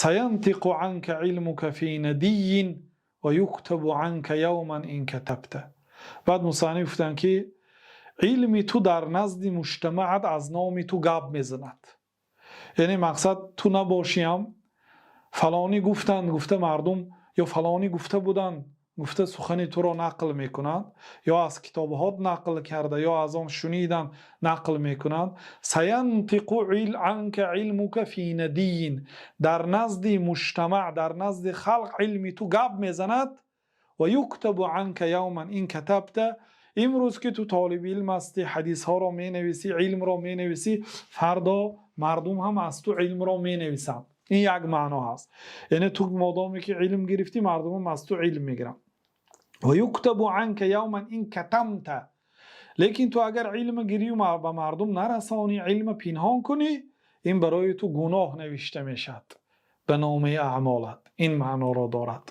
سينطق عنك علمك في ندي ويكتب عنك يوما إن كتمت. Баъд мусанниф гуфтанд, ки илми ту дар назди муҷтамаат аз номи ту гап мезанад. Яъне мақсад, ту набошиам, фалонӣ гуфтанд гуфта мардум ё фалонӣ гуфта буданд гуфта сухани туро нақл мекунанд, ё аз китобҳот нақл карда, ё аз он шунидан нақл мекунанд. سينطق عنك علمك في ندي, дар назди муҷтамаъ, дар назди халқ илми ту гап мезанад. ويكتب عنك يوما إن كتمت. Имрӯз ки ту толиби илм ҳастӣ, ҳадисҳоро менависӣ, илмро менависӣ, фардо мардум ҳам аз ту илмро менависанд. Ин як маъно ҳаст, яъне ту модоме ки илм гирифтӣ, мардумам аз ту илм мегиранд. ويكتب عنك يوما إن كتمت. Лекин ту агар илм гирию ба мардум нарасонӣ, илма пинҳон кунӣ, ин барои ту гуноҳ навишта мешавад ба номаи аъмолат. Ин маъноро дорад.